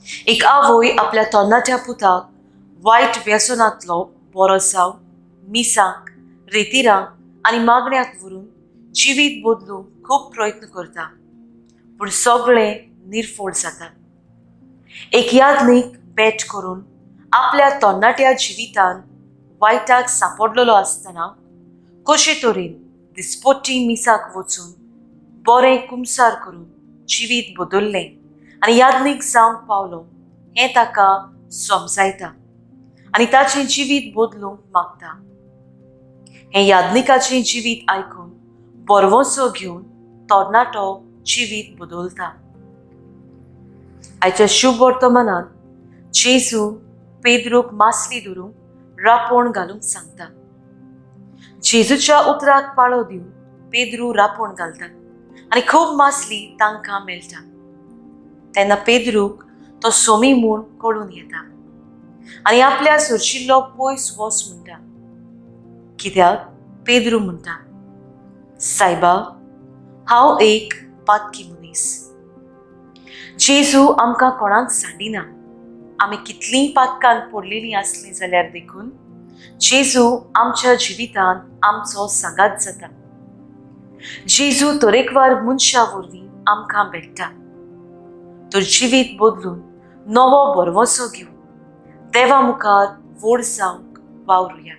एक आवय आपल्या तरणाट्या पुताक वायट व्यसनांतलो बरो जावंक मिसाक, रेतिराक आनी मागण्याक व्हरून जिवीत बदलूंक खूब प्रयत्न करता, पूण सगळें निर्फळ जाता. एक याज्ञीक भेट करून आपल्या तरणाट्या जिवितान वायटाक सांपडलेलो आसतना कशे तरेन दिसपट्टी मिसाक वचून बरें कुमसार करून जिवीत बदल्लें आनी याज्ञीक जावंक पावलो हें ताका समजायता आनी ताचें जिवीत बदलूंक मागता. हें याज्ञिकाचें जिवीत आयकून बरवसो घेवन तरणाटो जिवीत बदलता. आयच्या शुभ वर्तमानांत जेजू पेद्रूक मासली धरूंक रापोण घालूंक सांगता. जेजूच्या उतराक पाळो दिवन पेद्रू रापोण घालता आनी खूब मासली तांकां मेळटा. तेन्ना पेद्रूक तो सोमी म्हूण कळून येता आनी आपल्या सरशिल्लो पयस वच म्हणटा. कित्याक पेद्रू म्हणटा, सायबा, हांव एक पातकी मनीस. जेजू आमकां कोणाक सांडिना. आमी कितलींय पातकान पडलेलीं आसलीं जाल्यार देखून जेजू आमच्या जिवितांत आमचो सांगात जाता. जेजू तरेकवार मनशां वरवीं आमकां भेट्टा. तर जिवीत बदलून नवो भरवंसो घेवन देवा मुखार व्हड जावंक वावरुया.